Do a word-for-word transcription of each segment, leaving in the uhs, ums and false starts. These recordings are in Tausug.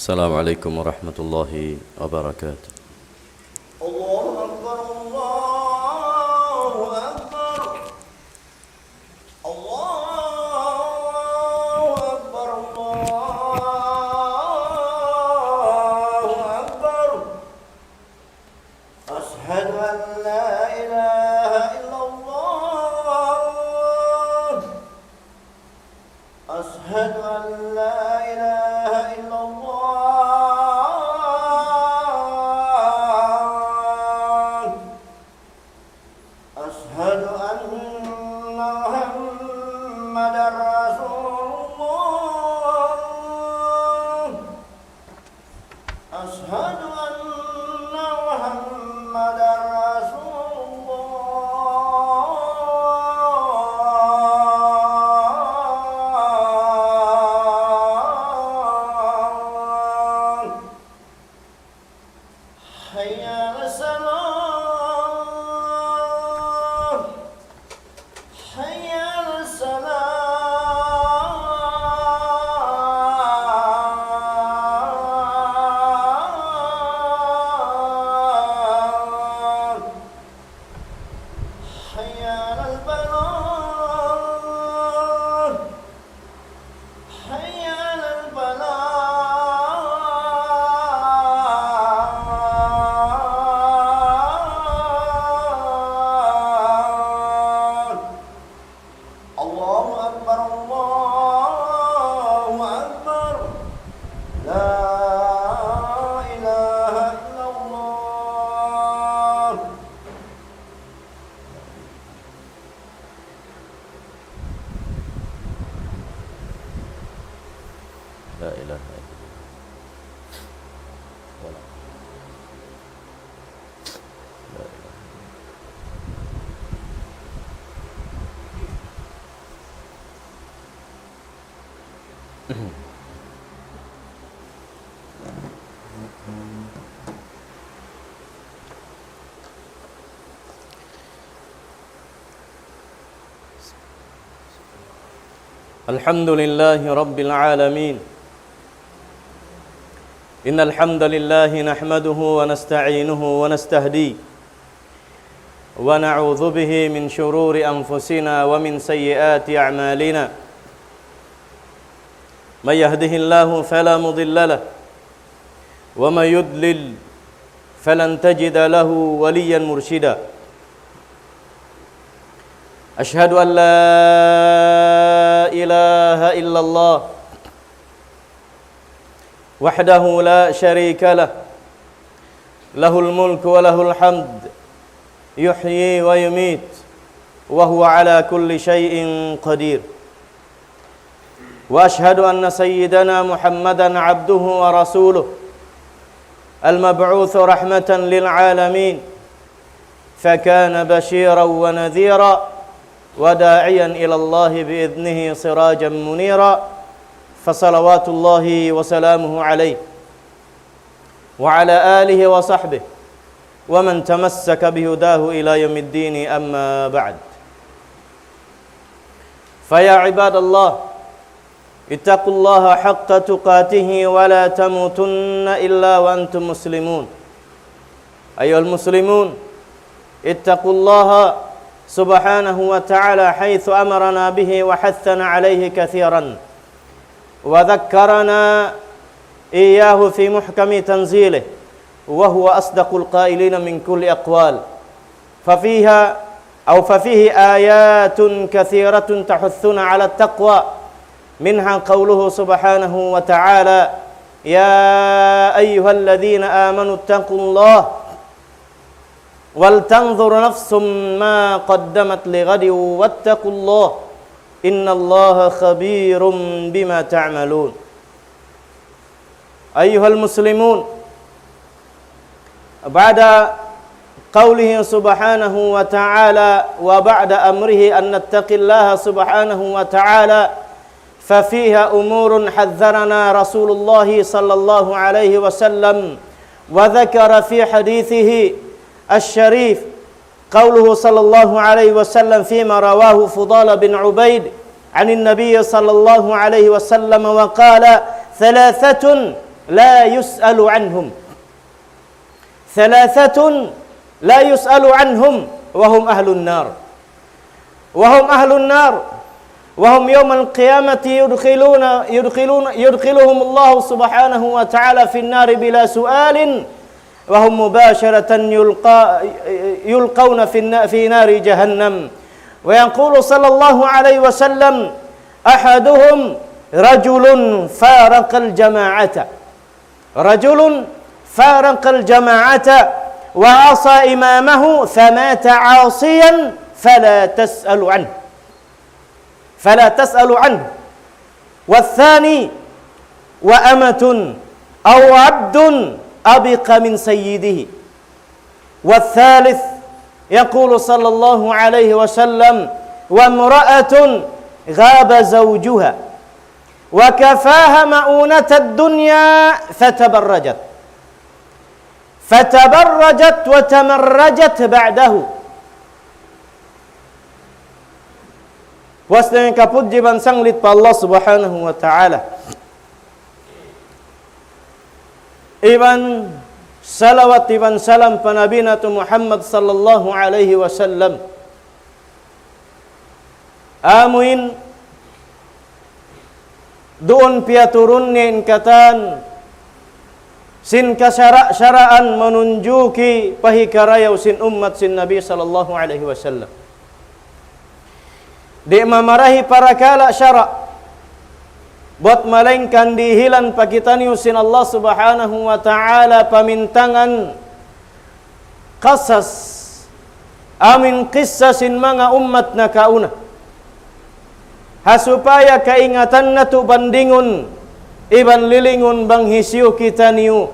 السلام عليكم ورحمة الله وبركاته. الله أكبر، الله أكبر، الله أكبر، الله أكبر. أشهد أن لا إله إلا الله. أشهد أن لا إله إلا الله. أشهد أن محمدا رسول الله. أشهد أن محمدا رسول الله. حي على الصلاة. حي على الصلاة. حي على الفلاح. حي على الفلاح. الله أكبر، الله أكبر. لا إله إلا الله. لا إله إلا الله. ولا. لا إله إلا الله. الحمد لله رب العالمين. إن الحمد لله نحمده ونستعينه ونستهديه، ونعوذ به من شرور أنفسنا ومن سيئات أعمالنا. من يهده الله فلا مضل له، ومن يضلل فلن تجد له وليا مرشدا. أشهد أن لا إله إلا الله وحده لا شريك له، له الملك وله الحمد، يحيي ويميت، وهو على كل شيء قدير. وأشهد أن سيدنا محمدا عبده ورسوله، المبعوث رحمة للعالمين، فكان بشيرا ونذيرا وداعيا إلى الله بإذنه سراجا منيرا، فصلوات الله وسلامه عليه وعلى آله وصحبه ومن تمسك بهداه إلى يوم الدين، أما بعد. فيا عباد الله، اتقوا الله حق تقاته ولا تموتن إلا وأنتم مسلمون. أيها المسلمون، اتقوا الله سبحانه وتعالى حيث أمرنا به وحثنا عليه كثيرا، وذكرنا إياه في محكم تنزيله، وهو أصدق القائلين من كل أقوال. ففيها أو ففيه آيات كثيرة تحثنا على التقوى، منها قوله سبحانه وتعالى: يا أيها الذين آمنوا اتقوا الله ولتنظر نفس ما قدمت لغد واتقوا الله إن الله خبير بما تعملون. أيها المسلمون، بعد قوله سبحانه وتعالى وبعد أمره أن نتقي الله سبحانه وتعالى، ففيها أمور حذرنا رسول الله صلى الله عليه وسلم وذكر في حديثه الشريف، قوله صلى الله عليه وسلم فيما رواه فضالة بن عبيد عن النبي صلى الله عليه وسلم وقال: ثلاثة لا يسأل عنهم. ثلاثة لا يسأل عنهم وهم أهل النار. وهم أهل النار. وهم يوم القيامة يدخلون، يدخلون، يدخلهم الله سبحانه وتعالى في النار بلا سؤال، وهم مباشرة يلقى، يلقون في النا-، في نار جهنم. ويقول صلى الله عليه وسلم: أحدهم رجل فارق الجماعة، رجل فارق الجماعة وعصى إمامه فمات عاصيا فلا تسأل عنه، فلا تسأل عنه. والثاني: وأمة أو عبد أبق من سيده. والثالث، يقول صلى الله عليه وسلم: وامرأة غاب زوجها وكفاها مؤونة الدنيا فتبرجت، فتبرجت وتمرجت بعده. Puas dayn ha kapudji iban sanglit pa Allah Subhanahu wa Ta'ala. Iban salawat iban salam pa Nabi natu' Muhammad sallallahu alayhi wasallam. Amuin duun piyaturun niya in katan sin kasara'-saraan manunjuki pa hikarayaw sin ummat sin Nabi sallallahu alayhi wasallam. Di' mamarahi parakala' sara', bat malaingkan dihilan pa kitaniyu sin Allah Subhanahu wa Ta'ala pamintangan qasas, amuin kissa sin manga ummat nakauna. Ha supaya kaingatan natu' bandingun, iban lilingun bang hisiyu kitaniyu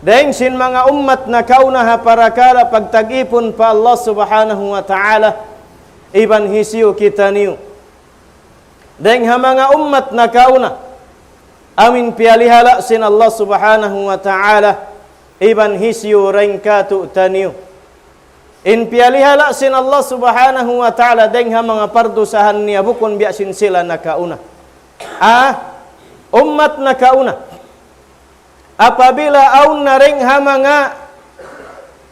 dayn sin manga ummat nakauna ha parakala' pagtag-ipun pa Allah Subhanahu wa Ta'ala, iban hisiyu kitaniyu dayn ha manga ummat nakauna, amuin piyalihala' sin Allah Subhanahu wa Ta'ala, iban hisiyu dayn kātu'niyu in piyalihala' sin Allah Subhanahu wa Ta'ala dayn ha manga pardusahan niya bukun biya' sin sila nakauna. Ah, ummat nakauna. Apabila awn na dayn ha manga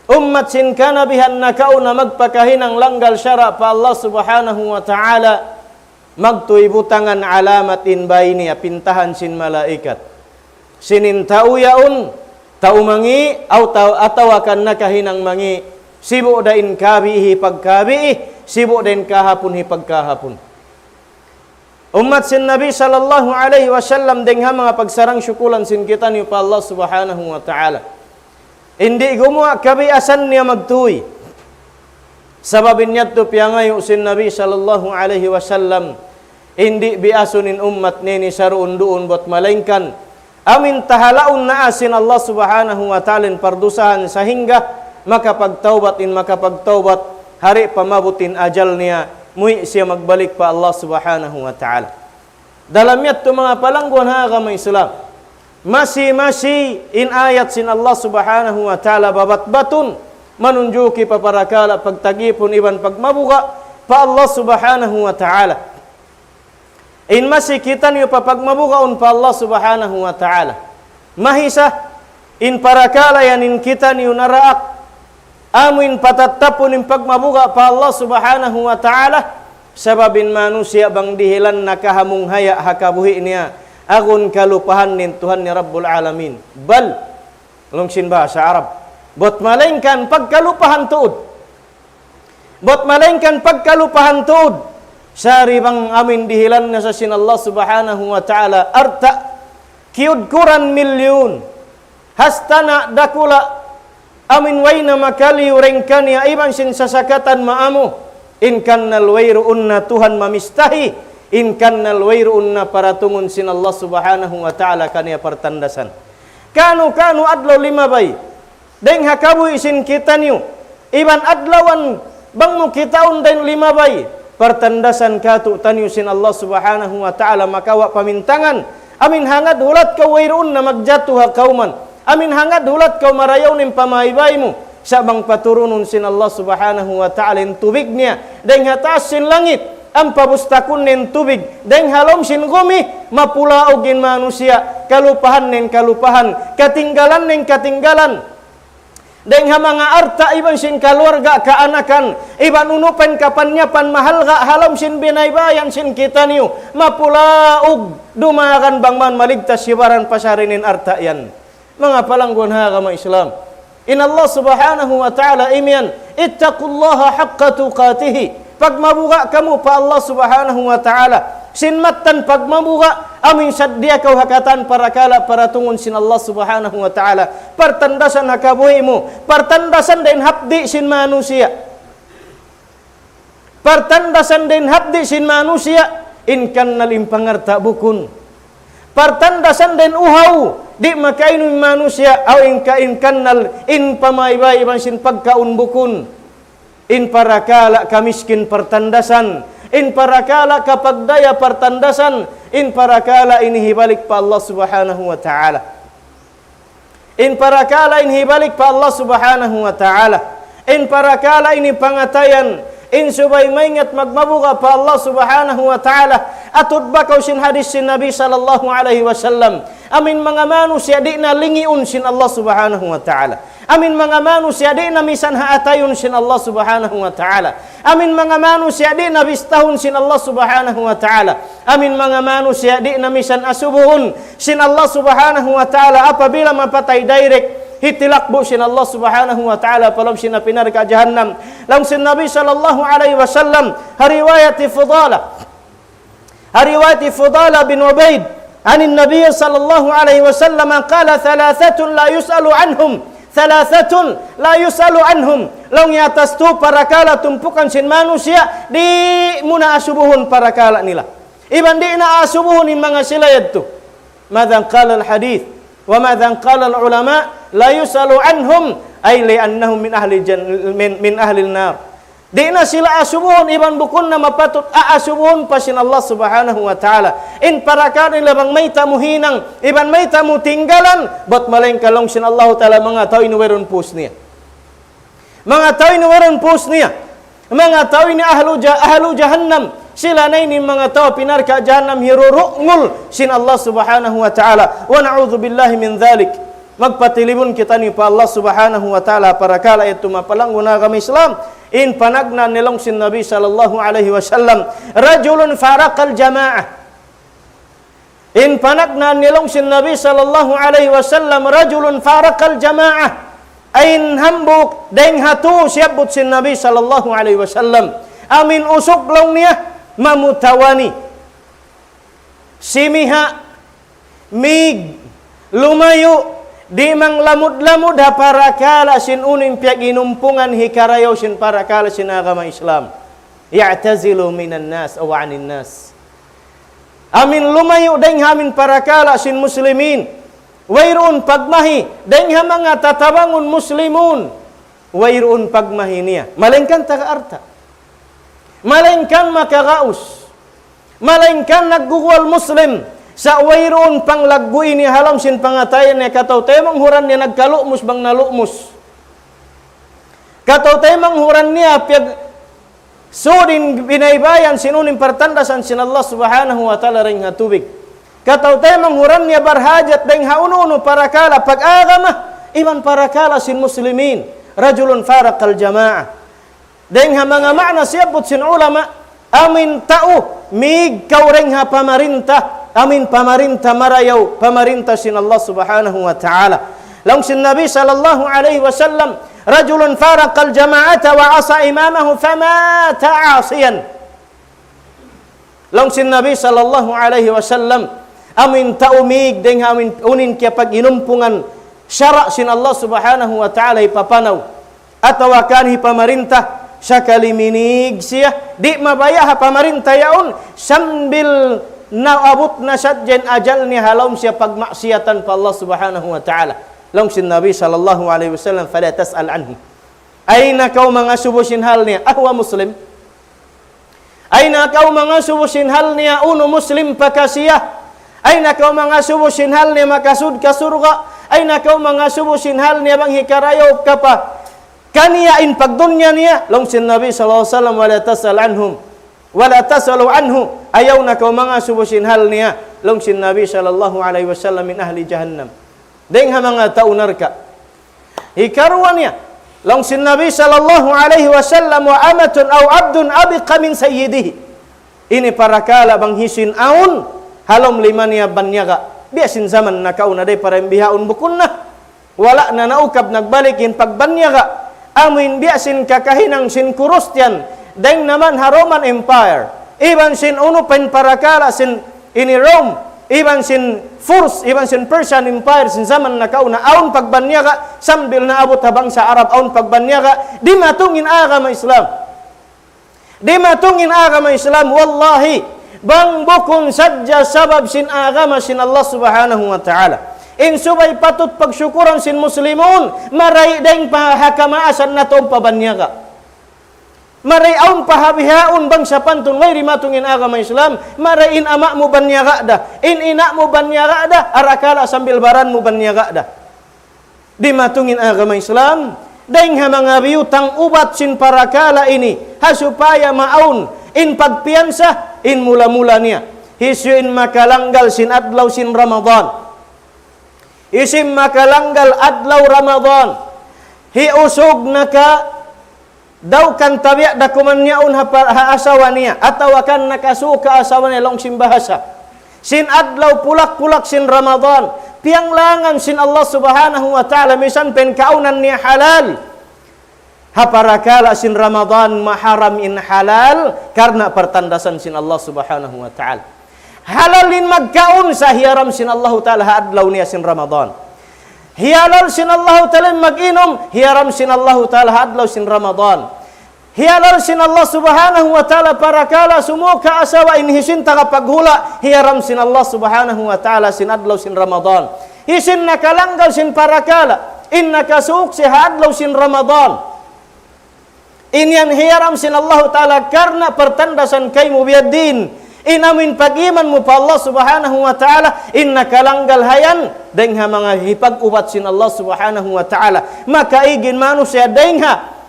ummat sin kanabihan nakauna magpakahinang langgal sara' pa Allah Subhanahu wa Ta'ala, magtuy butangan alamat in bāy niya pintahan sin malaikat. Sin in tau yaun, tau mangi', aw tau, atawa kan nakahinang mangi', sibu' da in kabii hipagkabii, sibu' da in kahapun hipagkahapun. Ummat sin Nabi sallallahu alayhi wasallam, dayn ha manga pagsarang sukulan sin kitaniyu pa Allah Subhanahu wa Ta'ala. Di' gumuwa' kabiasan niya magtuy. Sabab in yadtu piyangayu' sin Nabi sallallahu alayhi wasallam, di' biasun in ummat niya ini saruun-duun bat malaingkan amuin tahalaun na sin Allah Subhanahu wa Ta'ala in pardusahan sahingga makapagtawbat in makapagtawbat, hari pa maabut in ajal niya, muwi' siya magbalik pa Allah Subhanahu wa Ta'ala. Dalam yadtu manga palangguan ha agama Islam, masi-masi in ayat sin Allah Subhanahu wa Ta'ala babatbatun, manunjuki pa parakala' pagtag-ipun iban pagmabuga' pa Allah Subhanahu wa Ta'ala. In masi kitaniyu papagmabugaun pa Allah Subhanahu wa Ta'ala. Mahisa in parakala' yan in kitaniyu naraak, amuin patattapun in pagmabuga' pa Allah Subhanahu wa Ta'ala, sabab in manusiya' bang dihilan na kahamunghaya' ha kabuhi' niya, agun kalupahan niya in Tuhan niya Rabbul Alamin. Bal, laung sin bahasa Arab. Bat malaingkan pagkalupahan tuud. Bat malaingkan pagkalupahan tuud. Sari bang amuin dihilan na sa sin Allah Subhanahu wa Ta'ala alta', kiyudkuran milyun, hasta na dakula', amuin way na makaliyu dayn kaniya iban sin sasakatan maamu, in kannal wayruun na Tuhan mamistahi, in kannal wayruun na paratungun sin Allah Subhanahu wa Ta'ala kaniya partandasan. Kanu-kanu adlaw limabay dayn ha kabuhi' sin kitaniyu, iban adlawan bang mu kitaun dayn limabay, partandasan kātu'niyu sin Allah Subhanahu wa Ta'ala makawa' pamintangan. Amuin hangad hulat kaw wayruun na magjatu ha kawman. Amuin hangad hulat kaw marayaw na in pamaybay mu. Sa' bang paturunun sin Allah Subhanahu wa Ta'ala in tubig niya dayn ha taas sin langit, ampa bustakun niya in tubig dayn ha lawm sin gumi, mapulaug in manusiya', kalupahan niya in kalupahan, katinggalan niya in katinggalan. Dayn ha manga alta' iban sin kaluarga, kaanakan, iban unu pa in kapanyapan mahalga' ha lawm sin binaybayan sin kitaniyu, mapulaug, dumagan bang man maligtas hibaran pasari in alta' yan. Manga palangguan ha agama Islam. In Allah Subhanahu wa Ta'ala imiyan, "Ittaqullaha haqqa tuqatihi." Pagmabuga' kamu pa Allah Subhanahu wa Ta'ala. Sin mattan pagmabuga', amu in saddiya kaw ha katan parakala' paratungun sin Allah Subhanahu wa Ta'ala. Partandasan ha kabuhi' mu, partandasan dayn hapdi' sin manusiya'. Partandasan dayn hapdi' sin manusiya', in kannal in pangalta' bukun. Partandasan dayn uhaw, di' makainum in manusiya', aw in ka-, in kannal, in pamaybay iban sin pagkaun bukun. In parakala' kamiskin partandasan, in parakala' kapagdaya partandasan, in parakala' ini hibalik pa Allah Subhanahu wa Ta'ala. In parakala' ini hibalik pa Allah Subhanahu wa Ta'ala. In parakala' ini pangatayan, in subay maingat magmabuga' pa Allah Subhanahu wa Ta'ala. Atud ba kaw sin hadis sin Nabi sallallahu alayhi wasallam. Amu in manga manusiya' di' na lingiun sin Allah Subhanahu wa Ta'ala. Amu in manga manusiya' di' na misan haatayun sin Allah Subhanahu wa Ta'ala. Amu in manga manusiya' di' na bistahun sin Allah Subhanahu wa Ta'ala. Amu in manga manusiya' di' na misan asubuhun sin Allah Subhanahu wa Ta'ala apabila mapatay direct, hitilakbu' sin Allah Subhanahu wa Ta'ala pa lawm sin api narka' jahannam. Laung sin Nabi sallallahu alayhi wasallam, ha riwayat Fudala. Ha riwayat Fudala bin Ubayd, عن النبي صلى الله عليه وسلم قال: ثلاثة لا يسأل عنهم، ثلاثة لا يسأل عنهم. Laung niya atas tu parakala' tumpukan sin manusiya', di' mu na asubuhun parakala' nila. Iban di' na asubuhun in manga sila yadtu. ماذا قال الحديث وماذا قال العلماء؟ لا يسأل عنهم، أي لأنهم من أهل الجن-، من، من أهل النار. Di' na sila asubuhun, iban bukun na mapatut aasubuhun pa sin Allah Subhanahu wa Ta'ala. In parakala' nila bang mayta' mu hinang, iban mayta' mu tinggalan, bat malaingkan laung sin Allah Ta'ala manga tau ini wayruun pūs niya. Manga tau ini wayruun pūs niya. Manga tau ini ahlu ja-, ahlu jahannam. Sila na ini manga tau api narka' jahannam hirurungul sin Allah Subhanahu wa Ta'ala. ونعوذ بالله من ذلك. Magpatilibun kitaniyu pa Allah Subhanahu wa Ta'ala parakala' yadtu manga palangguan ha agama Islam. In panagnaan niya laung sin Nabi sallallahu alayhi wasallam, رجل فارق الجماعة. In panagnaan niya laung sin Nabi sallallahu alayhi wasallam, رجل فارق الجماعة. Ayn hambuuk dayn ha tū siyabbut sin Nabi sallallahu alayhi wasallam. Amu in usug laung niya, mamutawani. Simiha', mig, lumayu', di' manglamud-lamud ha parakala' sin unu in piyag-inumpungan hikarayaw sin parakala' sin agama Islam. يعتزل من الناس أو عن الناس. Amu in lumayu' dayn ha amu in parakala' sin muslimin. Wayruun pagmahi dayn ha manga tatabangun muslimun. Wayruun pagmahi niya. Malaingkan taga alta'. Malaingkan makagaus. Malaingkan nagguguwal Muslim. Sa' wayruun panglagguy niya ha lawm sin pangatayan niya, kataw-taymanghuran niya nagkalu'mus bang nalu'mus. Kataw-taymanghuran niya piyag-, sūd in binaybayan sin unu in partandasan sin Allah Subhanahu wa Ta'ala dayn ha tubig. Kataw-taymanghuran niya barhajat dayn ha unu-unu parakala' pag-agama, iban parakala' sin muslimin. رجل فارق الجماعة. Dayn ha manga maana siyabbut sin ulama, amu in tau, mig kaw dayn ha pamarinta, amu in pamarinta marayaw, pamarinta sin Allah Subhanahu wa Ta'ala. Laung sin Nabi sallallahu alayhi wasallam, رجل فارق الجماعة وعصى إمامه فمات عاصيا. Laung sin Nabi sallallahu alayhi wasallam, amu in tau mig dayn ha amu in unu in kiyapag-inumpungan sara' sin Allah Subhanahu wa Ta'ala hipapanaw. Atawa kan hipamarinta, sakali minig siya, di' mabaya' ha pamarinta yaun, sambil naabut na sadja in ajal niya ha lawm siya pagmaksiyatan pa Allah Subhanahu wa Ta'ala. Laung sin Nabi sallallahu alayhi wasallam, فلا تسأل عنه. Ayaw na kaw mangasubu sin hal niya, أهو مسلم؟ Ayaw na kaw mangasubu sin hal niya, unu Muslim pa ka siya. Ayaw na kaw mangasubu sin hal niya makasūd ka surga'. Ayaw na kaw mangasubu sin hal niya bang hikarayaw ka pa kaniya in pagdunya niya. Laung sin Nabi sallallahu alayhi wasallam, ولا تسأل عنهم. ولا تسألوا عنه, ayaw na kaw mangasubu sin hal niya, laung sin Nabi sallallahu alayhi wasallam, من أهل جهنم, dayng ha manga tau narka'. Hikaruwa niya, laung sin Nabi sallallahu alayhi wasallam, وأمة أو عبد أبق من سيده. Ini parakala' bang hisiyu in awn ha lawm lima niya banyaga'. Biya' sin jaman nakauna, di' pa ra in bihaun, bukun na. Wala' na naukab nagbalik in pagbanyaga'. Amu in biya' sin kakahinang sin Kurustiyan, dayng naman ha Roman Empire, iban sin unu pa in parakala' sin ini Rome, iban sin Furs, iban sin Persian Empire, sin jaman nakauna, awn pagbanyaga', sambil naabut ha bangsa Arab, awn pagbanyaga', dimatung in agama Islam. Dimatung in agama Islam, wallahi, bang bukun sadja sabab sin agama sin Allah Subhanahu wa Ta'ala, in subay patut pagsukuran sin Muslimun, marayaw dayng pa ha kamaasan natu' awn pa banyaga'. Marayaw awn pa ha bihaun bang sapantun way dimatung in agama Islam, marayaw in ama' mu banyaga' da, in ina' mu banyaga' da, arakala' sambil baran mu banyaga' da. Dimatung in agama Islam, dayng ha manga biyutang ubat sin parakala' ini, ha supaya maawn in pagpiyansa, in mula-mula niya. Hisiyu in makalanggal sin adlaw sin Ramadan? Hisiyu in makalanggal adlaw Ramadan? Hi usug naka daw kan tabiya' da kuman niya yaun ha pa-, ha asawa niya, atawa kan nakasuuk ha asawa niya, laung sin bahasa. Sin adlaw pulak-pulak sin Ramadan, piyanglangan sin Allah Subhanahu wa Ta'ala, misan pa in kaunan niya halal. Ha parakala' sin Ramadan, maharam in halal, karna' partandasan sin Allah Subhanahu wa Ta'ala. Halal in magkaun sa hiyaram sin Allahu Ta'ala ha adlaw niya sin Ramadan. Hiyalal sin Allahu Ta'ala in mag-inum, hiyaram sin Allahu Ta'ala ha adlaw sin Ramadan. Hiyalal sin Allah Subhanahu wa Ta'ala parakala' sumuuk ha asawa, in hisiyu in tagapaghula', hiyaram sin Allah Subhanahu wa Ta'ala sin adlaw sin Ramadan. Hisiyu in nakalanggal sin parakala', in nakasuuk siya ha adlaw sin Ramadan. In yan hiyaram sin Allahu Ta'ala karna' partandasan kaymu biya' diin. In amu in pag-iman mu pa Allah Subhanahu wa Ta'ala, in nakalanggal ha yan, dayng ha manga hipag-ubat sin Allah Subhanahu wa Ta'ala. Makaig in manusiya' dayng ha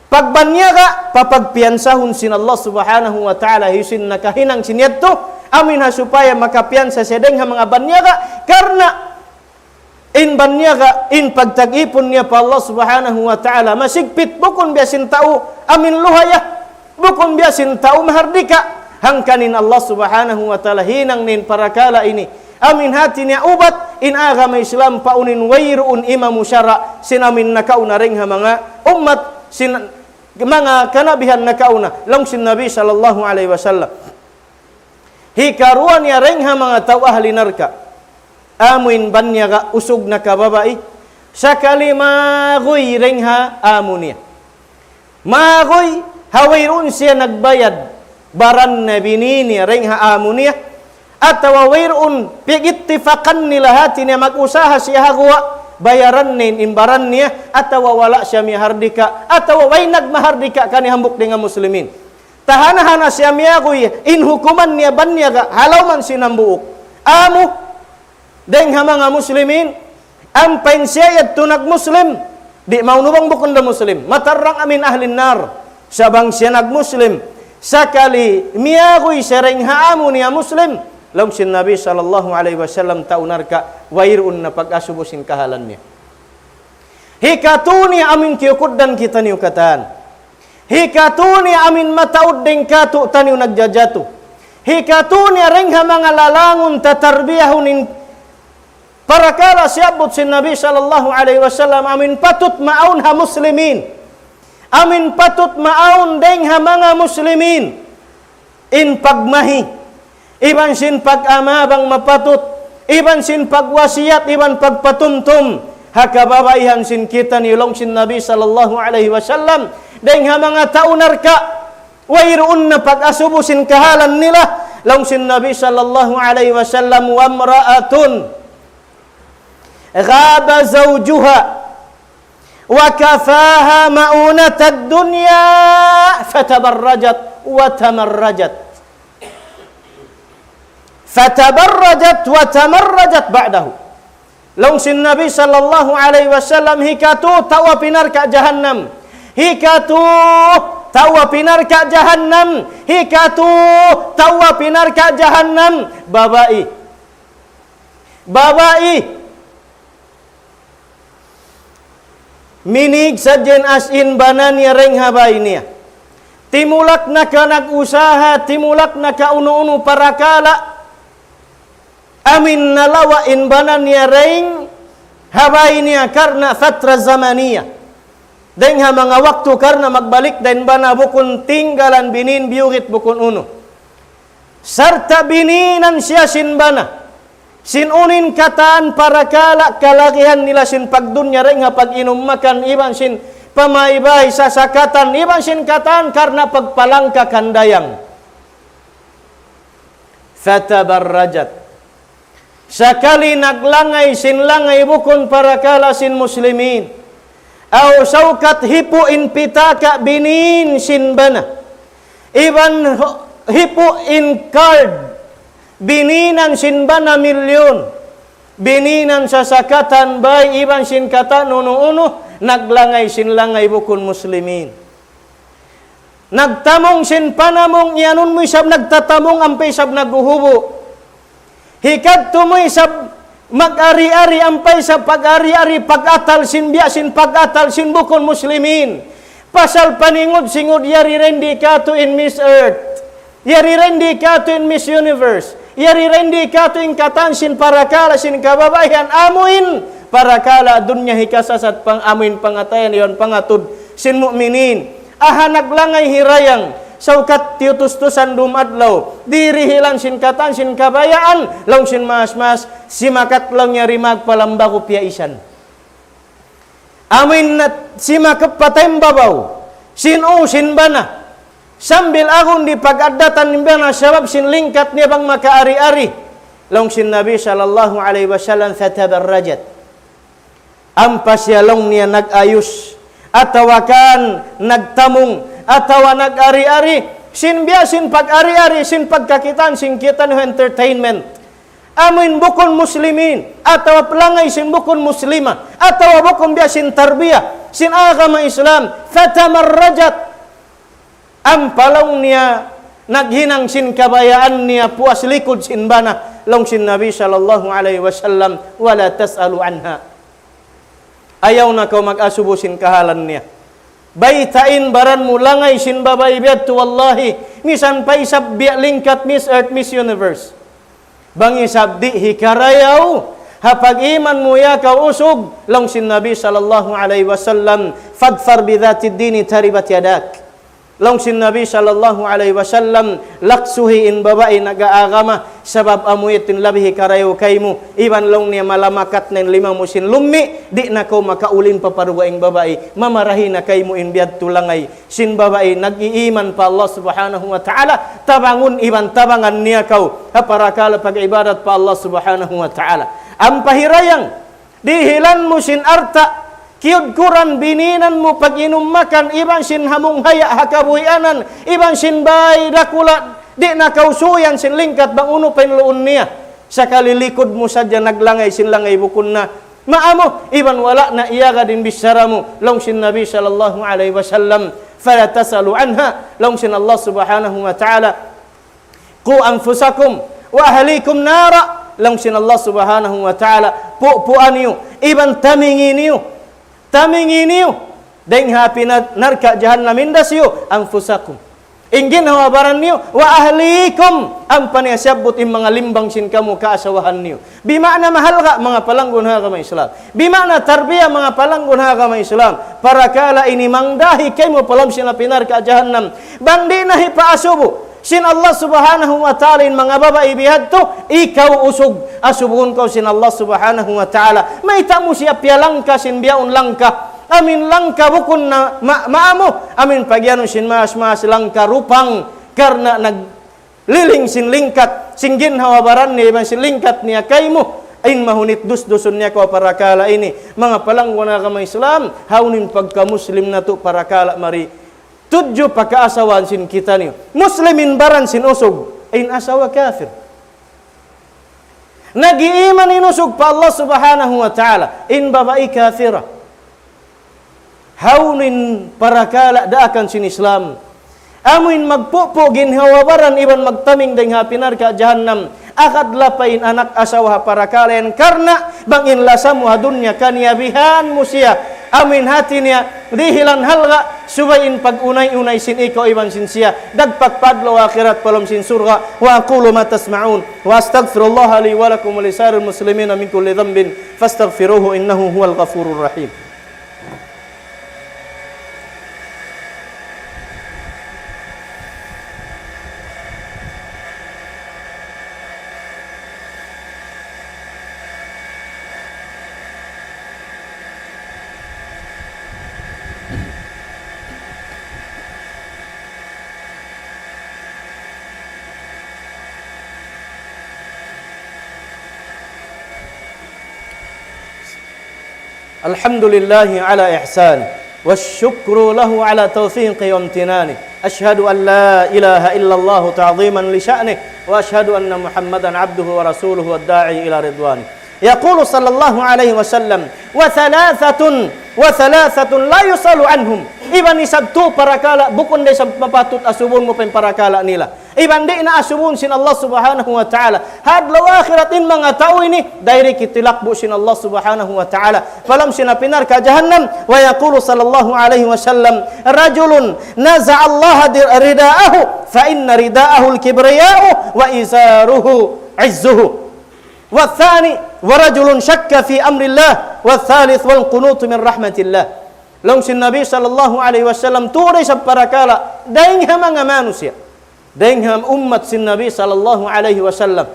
pagbanyaga', papagpiyansahun sin Allah Subhanahu wa Ta'ala, hisiyu in nakahinang sin yadtu, amu in ha supaya makapiyansa siya dayng ha manga banyaga', karna' in banyaga', in pagtag-ipun niya pa Allah Subhanahu wa Ta'ala, masigpit, bukun biya' sin tau amu in luhaya, bukun biya' sin tau mahardika', hangkan in Allah Subhanahu wa Ta'ala hinang niya in parakala' ini, amu in hati niya ubat, in agama Islam pa unu in wayruun imamu sara', sin amu in nakauna dayng ha manga ummat, sin manga kanabihan nakauna, laung sin Nabi sallallahu alayhi wasallam. Hikaruwa niya dayng ha manga tau ahli narka'. Amu in banyaga' usug na kababai. Sakali maguy dayng ha amu niya. Maguy ha wayruun siya nagbayad. Baran na bini niya dayng ha amu niya. Atawa wayruun piyag-ittifakan nila hati niya mag-usaha siya ha guwa'. Bayaran niya in baran niya. Atawa wala' siya miyahardika'. Atawa way nagmahardika' kaniya hambuuk dayng ha muslimin. Tahana-hana siya miyaguy, in hukuman niya banyaga', ha lawm sin hambuuk amu, dayng ha manga muslimin, ampa in siya yadtu nag-muslim, di' maunu bang bukun da muslim, matarrang amu in ahli nar, sa' bang siya nag-muslim, sakali miyaguy siya dayng ha amu niya muslim, laung sin Nabi sallallahu alayhi wasallam tau narka', wayruun na pag-asubu sin kahalan niya. Hikatu niya amu in kiyukuddan kitaniyu katan. Hikatu niya amu in mataud dayng kātu'niyu nagjajatu. Hikatu niya dayng ha manga lalangun tatarbiyahun in parakala' siyabbut sin Nabi sallallahu alayhi wasallam amu in patut maawn ha muslimin. Amu in patut maawn dayng ha manga muslimin. In pagmahi, iban sin pag-ama bang mapatut, iban sin pagwasiyat, iban pagpatumtum, ha kababaihan sin kitaniyu laung sin Nabi sallallahu alayhi wasallam, dayng ha manga tau narka', wayruun na pag-asubu sin kahalan nila, laung sin Nabi sallallahu alayhi wasallam, وامرأة غاب زوجها وكفاها مؤونة الدنيا فتبرجت وتمرجت. فتبرجت وتمردت بعده. Laung sin Nabi sallallahu alayhi wasallam, hikatu tau api narka' jahannam. Hikatu Tau ha narka' jahannam. Hikatu, tau ha narka' jahannam. Babai. Babai. Minig sadja in bana niya dayn ha bāy niya. Timulak na ka nag-usaha, timulak na ka unu-unu parakala'. Amuin nalawa' in bana niya dayn ha bāy niya karna' fatra zamaniya. Dayn ha manga waktu karna' magbalik da in bana bukun tinggalan binin biyugit bukun unu. Sarta' bininan siya sin bana. Sin unu in katan parakala' kalagihan nila sin pagdunya dayn ha pag-inum makan iban sin pamaybay sasakatan iban sin katan karna' pagpalangka kandayang. Fatabarrajat. Sakali naglangay sin langay bukun parakala' sin muslimin. Aw sawkat hipu' in pitaka' binin sin bana. Iban hu-, hipu' in card bininan sin bana milyun. Bininan sasakatan bāy iban sin katan unu-unu, naglangay sin langay bukun muslimin. Nagtamung sin panamung, iyanun mu isab nagtatamung, ampa isab naghuhubu'. Hikadtu mu isab mag-ari-ari, ampa isab pag-ari-ari, pag-atal sin biya' sin pag-atal sin bukun muslimin. Pasal paningud-singud yari rendi katu' in Miss Earth. Yari rendi katu' in Miss Universe. Yari rendi katu' in katan sin parakala' sin kababaihan amuin parakala' dunya hikasasat pang amuin pangatayan iban pangatud sin mu'minin. Aha naglangay hirayang, sawkat tiyutustusan dum adlaw, dirihilan sin katan sin kabayaan, laung sin mas-mas, simakat laung niya rimag palambagu piya isan. Amuin nat-, simakat pa taymbabaw, sin u sin bana, sambil agun di pag-addatan in bana sabab sin lingkat niya bang makaari-ari. Laung sin Nabi sallallahu alayhi wasallam, fatabarrajat. Ampa siya laung niya nag-ayus, atawa kan nagtamung, atawa nag-ari-ari, sin biya' sin pag-ari-ari, sin pagkakitaan, sin kita' niyu entertainment. Amuin bukun muslimin, atawa palangay sin bukun muslima, atawa bukun biya' sin tarbiya, sin agama Islam, fatamarrajat. Ampa laung niya, naghinang sin kabayaan niya, puas likud sin bana, laung sin Nabi sallallahu alayhi wasallam, wala tas'alu anha. Ayaw na kaw mag-asubu sin kahalan niya. Bayta' in baran mu langay sin babai biya' tu, wallahi, misan pa isab biya' lingkat Miss Earth, Miss Universe. Bang isab di' hikarayaw, ha pag-iman mu ya kaw usug, laung sin Nabi sallallahu alayhi wasallam, fadfar bidhatid dini taribat yadak. Laung sin Nabi sallallahu alayhi wasallam, laksuhi in babai nag-aagama, sabab amu yadtu in labi hikarayaw kaymu, iban laung niya malamakat na in lima mu sin lummi', di' na kaw makaulin pa pa dugaing babai, mamarahi na kaymu in biya' tu langay, sin babai nag-iiman pa Allah subhanahu wa ta'ala, tabangun iban tabangan niya kaw, ha parakala' pag-ibadat pa Allah subhanahu wa ta'ala. Ampa hirayang, dihilan mu sin alta', kiyudkuran bininan mu pag-inum makan, iban sin hamung haya' ha kabuhianan, iban sin bāy dakula', di' na kaw suyan sin lingkat bang unu pa in luun niya. Sakali likud mu sadja naglangay sin langay bukun na maamu, iban wala' na iyagad in bichara mu, laung sin Nabi sallallahu alayhi wasallam, fala tas'alu anha, laung sin Allah subhanahu wa ta'ala, قوا أنفسكم وأهليكم نارا. Laung sin Allah subhanahu wa ta'ala, pupuan niyu, iban tamingi niyu, tamingi niyu, dayn ha api na-, narka' jahannam in da siyu, أنفسكم. In ginhawa-baran niyu, وأهليكم, ampa niya siyabbut in manga limbang sin kamu kaasawahan niyu. Bima'na mahalga' manga palanggun ha agama Islam. Bima'na tarbiya manga palanggun ha agama Islam. Parakala' ini mangdahi kaymu pa lawm sin api narka' jahannam. Bang di' na hipaasubu sin Allah subhanahu wa ta'ala in manga babai bihadtu, ikaw usug, asubuhun kaw sin Allah subhanahu wa ta'ala. Mayta' mu siya piyalangka sin biyaun langka. Amin langka bukun na ma-, maamu. Amin pagiyanun sin maas-maas langka rupang. Karna' nag-, liling sin lingkat, sin ginhawa-baran niya, iban sin lingkat niya kaymu, in mahunit dus-dusun niya kaw parakala' ini, manga palanggun agama Islam, hawnu in pagka-Muslim natu' parakala' mari, tudju pa kaasawahan sin kitaniyu. Muslim in baran sin usug, in asawa kafir. Nag-iiman in usug pa Allah subhanahu wa ta'ala, in babai kafira. Hawnu in parakala' daakan sin Islam, Amuin magpupu' ginhawa-baran iban magtaming dayn ha api narka' jahannam. Akad lapay in anak asawa ha parakala' yan karna' bang in lasa mu ha dunya kaniyabihan mu siya. Amuin hati niya dihilan halga', subay in pag-unay-unay sin ikaw iban sin siya. Dagpak pa adlaw akhirat pa lawm sin surga'. وأقول ما تسمعون وأستغفر الله لي ولكم ولسائر المسلمين من كل ذنب فاستغفروه إنه هو الغفور الرحيم. الحمد لله على إحسانه، والشكر له على توفيقه وامتنانه. أشهد أن لا إله إلا الله تعظيما لشأنه، وأشهد أن محمدا عبده ورسوله الداعي إلى رضوانه. يقول صلى الله عليه وسلم: وثلاثة، وثلاثة لا يسأل عنهم. Iban isab tū parakala', bukun da isab mapatut asubun mu pa in parakala' nila. Iban di' na asubun sin Allah Subhanahu wa Ta'ala. Ha adlaw akhirat in manga tau ini, direct hitilakbu' sin Allah Subhanahu wa Ta'ala pa lawm sin api narka' jahannam. ويقول صلى الله عليه وسلم: رجل نزع الله رداءه فإن رداءه الكبرياء وإزاره عزه. والثاني: ورجل شك في أمر الله. والثالث: والقنوط من رحمة الله. Laung sin Nabi sallallahu alayhi wasallam, tū da isab parakala', dayng ha manga manusiya'. Dayng ha ummat sin Nabi sallallahu alayhi wasallam.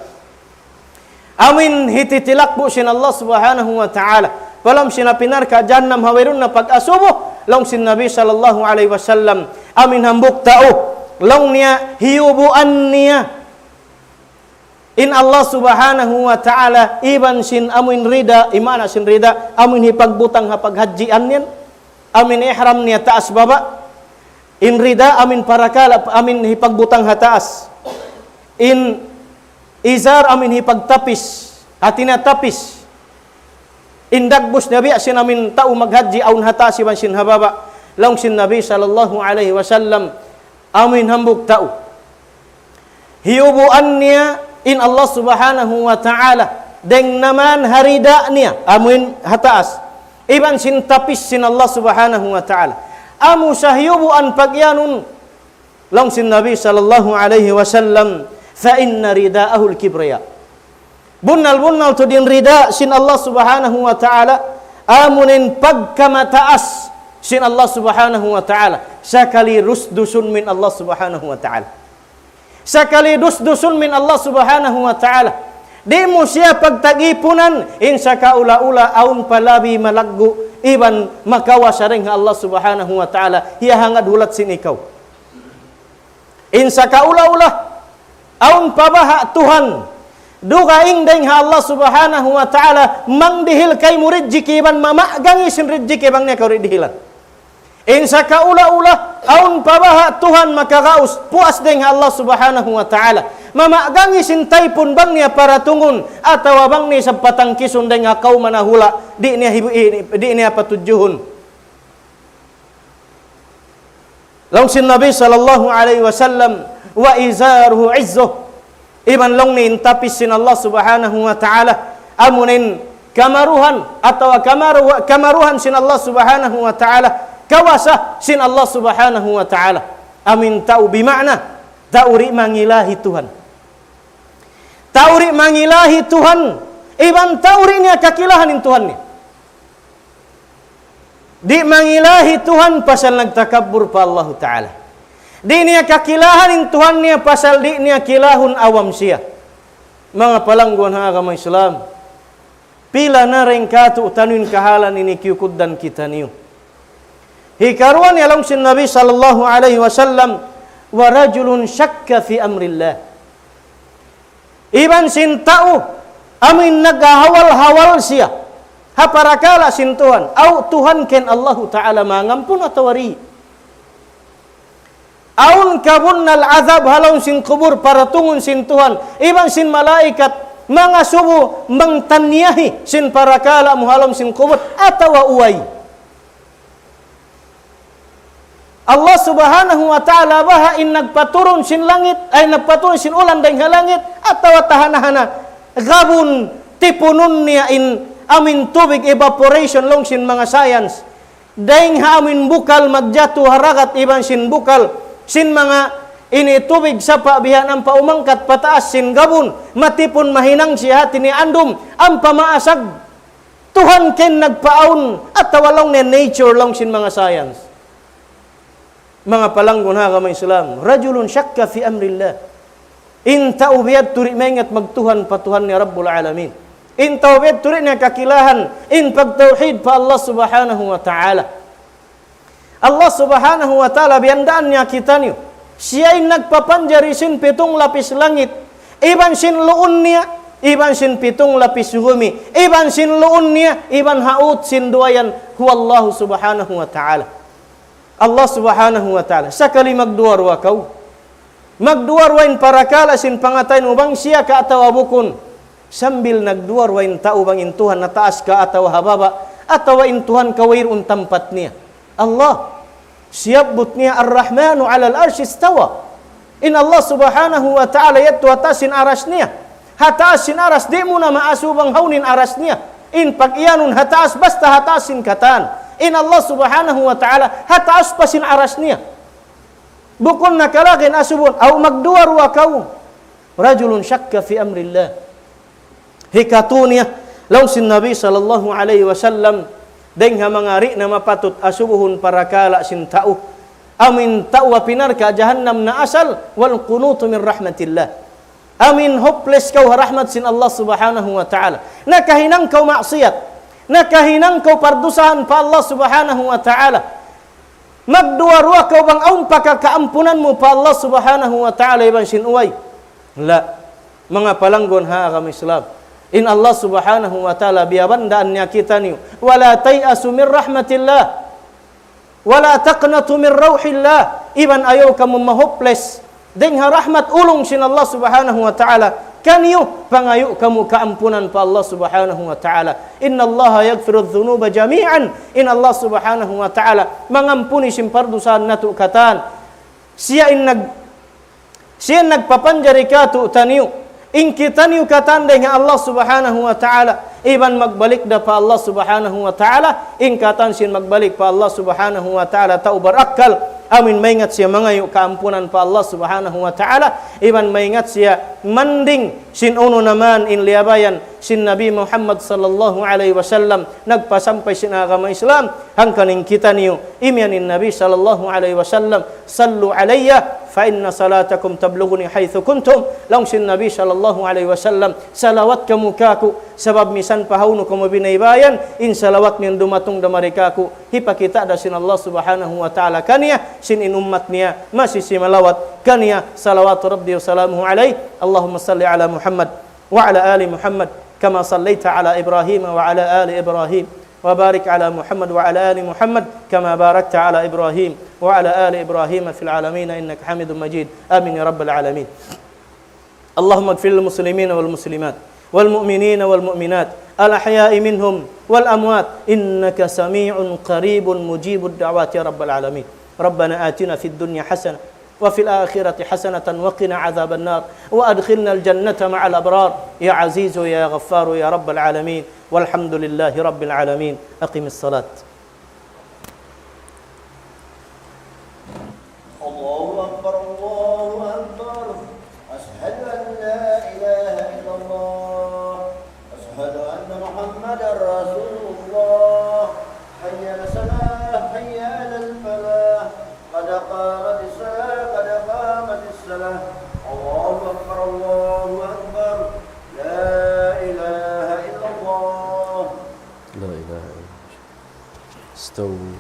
Amuin hititilakbu' sin Allah Subhanahu wa Ta'ala pa lawm sin api narka' jahannam ha wayruun na pag-asubu, laung sin Nabi sallallahu alayhi wasallam, amuin hambuuk tau, laung niya hiyubuan niya in Allah Subhanahu wa Ta'ala, iban sin amuin rida, in maana sin rida, amuin hipagbutang ha paghajjian niya, amuin ihram niya taas baba', in rida amuin parakala', amuin hipagbutang ha taas. In izar amuin hipagtapis, hati niya tapis. In dagbus niya biya' sin amuin tau maghajji awn ha taas iban sin ha baba'. Laung sin Nabi sallallahu alayhi wasallam, amuin hambuuk tau, hiyubuan niya in Allah Subhanahu wa Ta'ala, dayng naman ha rida niya, amuin ha taas, iban sin tapis sin Allah Subhanahu wa Ta'ala. Amu sa hiyubuan pagiyanun, laung sin Nabi sallallahu alayhi wasallam, فإن رداءه الكبرياء. Bunnal-bunnal tuud in rida sin Allah Subhanahu wa Ta'ala, amuin pagkamataas sin Allah Subhanahu wa Ta'ala, sakali dusdusun mu in Allah Subhanahu wa Ta'ala. Sakali dusdusun mu in Allah Subhanahu wa Ta'ala. Di' mu siya pagtagipunan, in sakaula-ula awn pa labi malaggu' iban makawasa dayng ha Allah Subhanahu wa Ta'ala, hiyahangad hulat sin ikaw. In sakaula-ula, awn pa baha' Tuhan dugaing dayng ha Allah Subhanahu wa Ta'ala, mangdihil kaymu rijiki' iban mamagangi sin rijiki' bang niya kaw di' dihilan. In sakaula-ula, awn pa baha' Tuhan makagaus, puas dayng ha Allah Subhanahu wa Ta'ala, mamagangi sin taypun bang niya paratungun, atawa bang niya isab patangkisun dayng ha kawman ha hula', di' niya hibu-, i-, di' niya patudjuhun. Laung sin Nabi sallallahu alayhi wasallam, وإزاره عزه. Iban laung niya in tapis sin Allah Subhanahu wa Ta'ala, amuin kamaruhan atawa kamaru-, kamaruhan sin Allah Subhanahu wa Ta'ala, kawasa sin Allah Subhanahu wa Ta'ala. Amuin tau bima'na, tau di' mangilahi Tuhan. Tau di' mangilahi Tuhan, iban tau di' niya kakilahan in Tuhan niya. Di' mangilahi Tuhan pasal nagtakabbur pa Allahu Ta'ala. Di' niya kakilahan in Tuhan niya pasal di' niya kilahun awam siya. Manga palangguan ha agama Islam, pila na dayn kātu'niyu in kahalan ini kiyukuddan kitaniyu. Hikaruwa niya laung sin Nabi sallallahu alayhi wasallam, ورجل شك في أمر الله. Iban sin tau, amuin naghahawal-hawal siya ha parakala' sin Tuhan. Aw Tuhan ken Allahu Ta'ala mangampun atawa di'. Awn kabunnal azab ha lawm sin kubul paratungun sin Tuhan, iban sin malaikat, mangasubu, mangtanyahi sin parakala' mu ha lawm sin kubul, atawa way. Allah Subhanahu wa Ta'ala baha' in nagpaturun sin langit, ay nagpaturun sin ulan dayn ha langit, atawa tahan-tahan na gabun tipunun niya in amin tubig evaporation laung sin manga science. Dayn ha amin bukal magjatu ha dagat iban sin bukal sin manga ini tubig sapa' bihan ampa umangkat pataas sin gabun, matipun mahinang siya hati niya andum, ampa maasag. Tuhan ken nagpaawn atawa laung niya nature laung sin manga science. Manga palanggun ha agama Islam, رجل شك في أمر الله. In tau biya' tuud maingat magtuhan pa Tuhan niya Rabbul Alamin. In tau biya' tuud niya kakilahan in pagtawhid pa Allah Subhanahu wa Ta'ala. Allah Subhanahu wa Ta'ala biyandaan niya kitaniyu. Siya in nagpapanjari sin pitung lapis langit, iban sin luun niya, iban sin pitung lapis gumi, iban sin luun niya, iban ha ut sin duwa yan, huwa Allahu Subhanahu wa Ta'ala. Allah Subhanahu wa Ta'ala. Sakali magduwa-ruwa kaw. Magduwa-ruwa in parakala' sin pangatayan mu bang siya ka atawa bukun. Sambil nagduwa-ruwa in tau bang in Tuhan ha taas ka atawa ha baba', atawa in Tuhan ka wayruun tampat niya. Allah. Siyabbut niya الرحمن على العرش استوى. In Allah Subhanahu wa Ta'ala yadtu ha taas sin aras niya. Ha taas sin aras, di' mu na maasubu bang hawnu in aras niya. In pag-iyanun ha taas, basta ha taas sin katan. In Allah Subhanahu wa Ta'ala, ha taas pa sin aras niya. Bukun na kalagihan asubun, aw magduwa-ruwa kaw. رجل شك في أمر الله. Hikatu niya, laung sin Nabi sallallahu alayhi wasallam, dayng ha manga di' na mapatut asubuhun parakala' sin tau. Amu in tau ha pinar ka jahannam na asal, والقنوط من رحمة الله. Amu in hopeless kaw ha rahmat sin Allah Subhanahu wa Ta'ala. Nakahinang kaw maksiyat. Nakahinang kaw pardusahan pa Allah Subhanahu wa Ta'ala. Magduwa-ruwa kaw bang awn pa ka kaampunan mu pa Allah Subhanahu wa Ta'ala iban sin uway. La. Manga palanggun ha agama Islam. In Allah Subhanahu wa Ta'ala biyabandaan niya kitaniyu. ولا تيأسوا من روح الله. ولا تقنطوا من روح الله. Iban ayaw kamu ma-hopeless. Dayng ha rahmat ulung sin Allah Subhanahu wa Ta'ala. Kaniyu, pangayu' kamu kaampunan pa Allah Subhanahu wa Ta'ala. إن الله يغفر الذنوب جميعا. In Allah Subhanahu wa Ta'ala mangampuni sin pardusahan natu' katan. Siya in nag-, siya in nagpapanjari katu'taniyu. In kitaniyu katan dayng ha Allah Subhanahu wa Ta'ala. Iban magbalik da pa Allah Subhanahu wa Ta'ala. In katan sin magbalik pa Allah Subhanahu wa Ta'ala tau barakkal. Amu in maingat siya mangayu' kaampunan pa Allah Subhanahu wa Ta'ala. Iban maingat siya manding sin unu na man in liyabayan sin Nabi Muhammad sallallahu alayhi wasallam nagpasampay sin agama Islam. Hangkan in kitaniyu, imiyan in Nabi sallallahu alayhi wasallam, صلوا علي فإن صلاتكم تبلغني حيث كنتم. Laung sin Nabi sallallahu alayhi wasallam, salawat kamu kāku', sabab misan pa hawnu kamu binaybayan, in salawat niyu dumatung da mari kāku', hipakita' da sin Allah Subhanahu wa Ta'ala kaniya, sin in ummat niya, masi simalawat kaniya, صلوات ربي وسلامه عليه. اللهم صل على محمد وعلى آل محمد كما صليت على إبراهيم وعلى آل إبراهيم، وبارك على محمد وعلى آل محمد كما باركت على إبراهيم وعلى آل إبراهيم في العالمين إنك حميد مجيد. آمين يا رب العالمين. اللهم اغفر للمسلمين والمسلمات والمؤمنين والمؤمنات الأحياء منهم والأموات إنك سميع قريب مجيب الدعوات يا رب العالمين. ربنا آتنا في الدنيا حسنة وفي الآخرة حسنة وقنا عذاب النار وأدخلنا الجنة مع الأبرار يا عزيز يا غفار يا رب العالمين. والحمد لله رب العالمين. أقم الصلاة. الله أكبر، الله أكبر. أشهد أن لا إله إلا الله. أشهد أن محمدا رسول الله. حي على الصلاة، حي على الفلاح. قد قامت الصلاة، قد قامت الصلاة. الله أكبر، الله أكبر. لا إله إلا الله. لا إله إلا الله. استووا،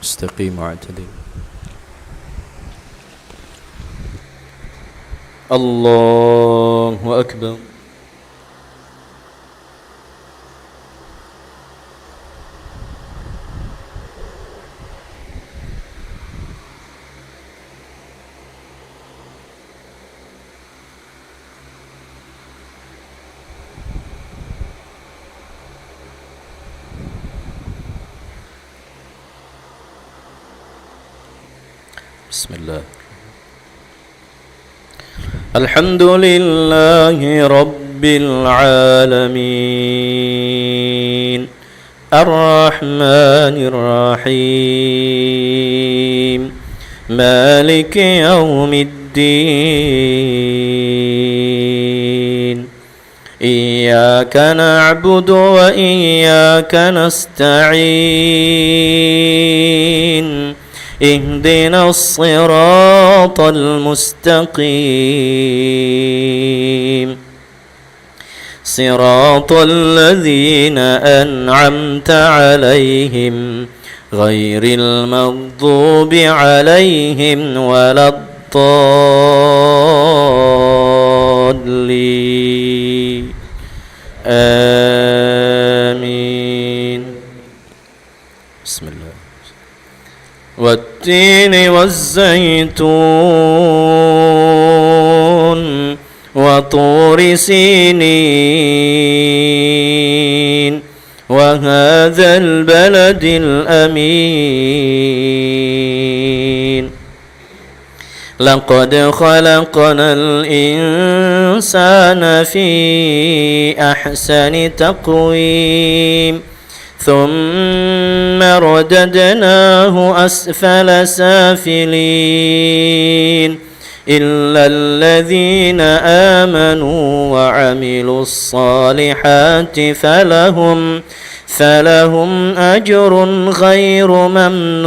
استقيموا، اعتدلوا. الله أكبر. بسم الله. الحمد لله رب العالمين. الرحمن الرحيم. مالك يوم الدين. إياك نعبد وإياك نستعين. اهدنا الصراط المستقيم. صراط الذين أنعمت عليهم غير المغضوب عليهم ولا الضالين. آمين. بسم الله. والتين والزيتون وطور سينين وهذا البلد الأمين. لقد خلقنا الإنسان في أحسن تقويم. ثم رددناه أسفل سافلين. إلا الذين آمنوا وعملوا الصالحات فلهم، فلهم أجر غير ممنون.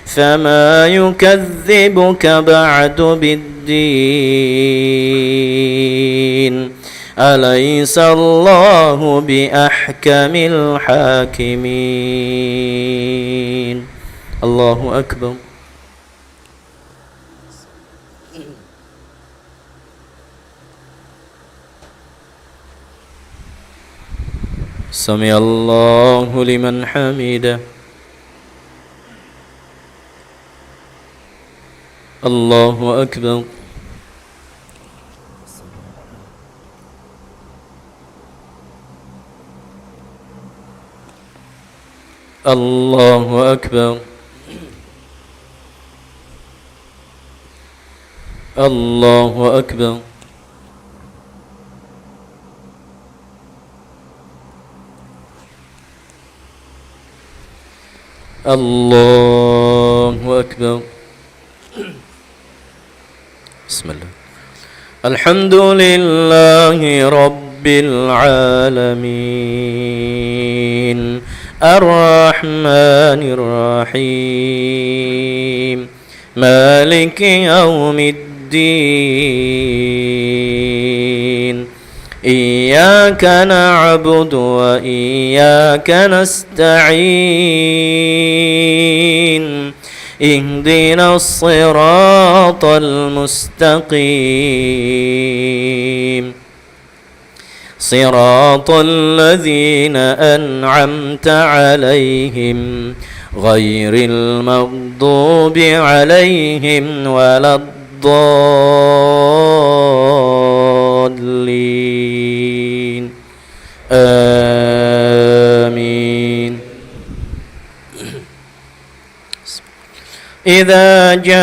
فما يكذبك بعد بالدين. أليس الله بأحكم الحاكمين. الله أكبر. سمع الله لمن حمده. الله أكبر. الله أكبر. الله أكبر. الله أكبر. بسم الله. الحمد لله رب العالمين. الرحمن الرحيم. مالك يوم الدين. إياك نعبد وإياك نستعين. اهدنا الصراط المستقيم. صراط الذين أنعمت عليهم غير المغضوب عليهم ولا الضالين. آمين. إذا جاء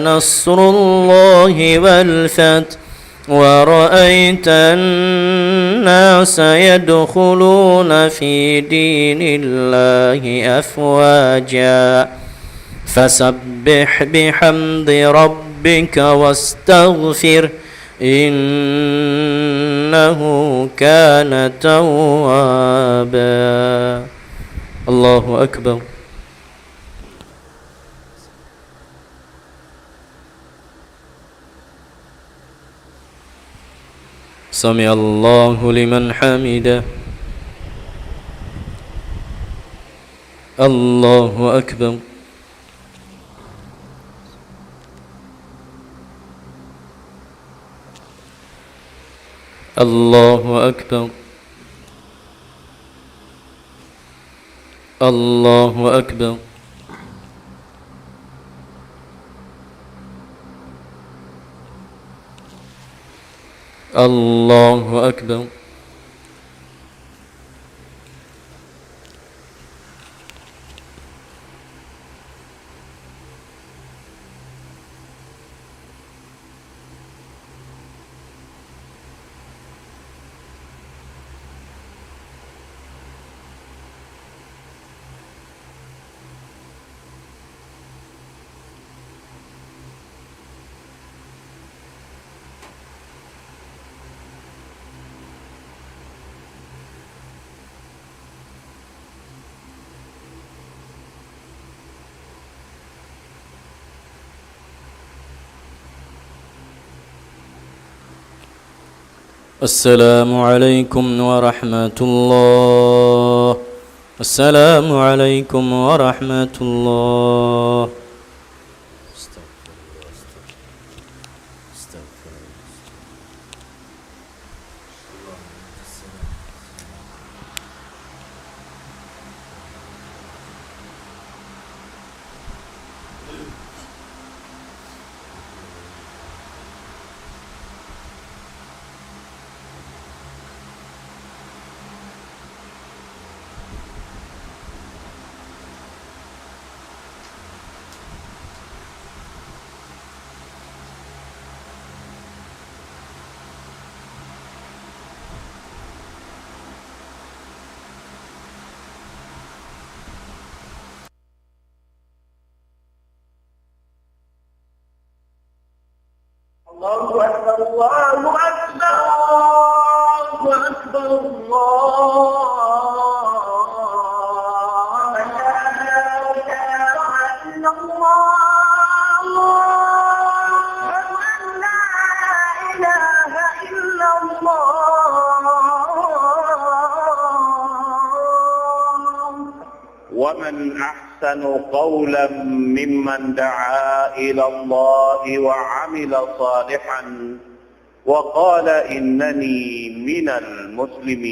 نصر الله والفتح ورأيت الناس يدخلون في دين الله أفواجا فسبح بحمد ربك واستغفره إنه كان توابا. الله أكبر. سمع الله لمن حمده. الله أكبر. الله أكبر. الله أكبر. الله أكبر. السلام عليكم ورحمة الله. السلام عليكم ورحمة الله. الله أكبر، الله أكبر، الله أكبر، الله أكبر. لا إله إلا الله. أشهد أن لا إله إلا الله. ومن أحسن قولا ممن دعا إلى الله وعمل صالحا وقال إنني من المسلمين.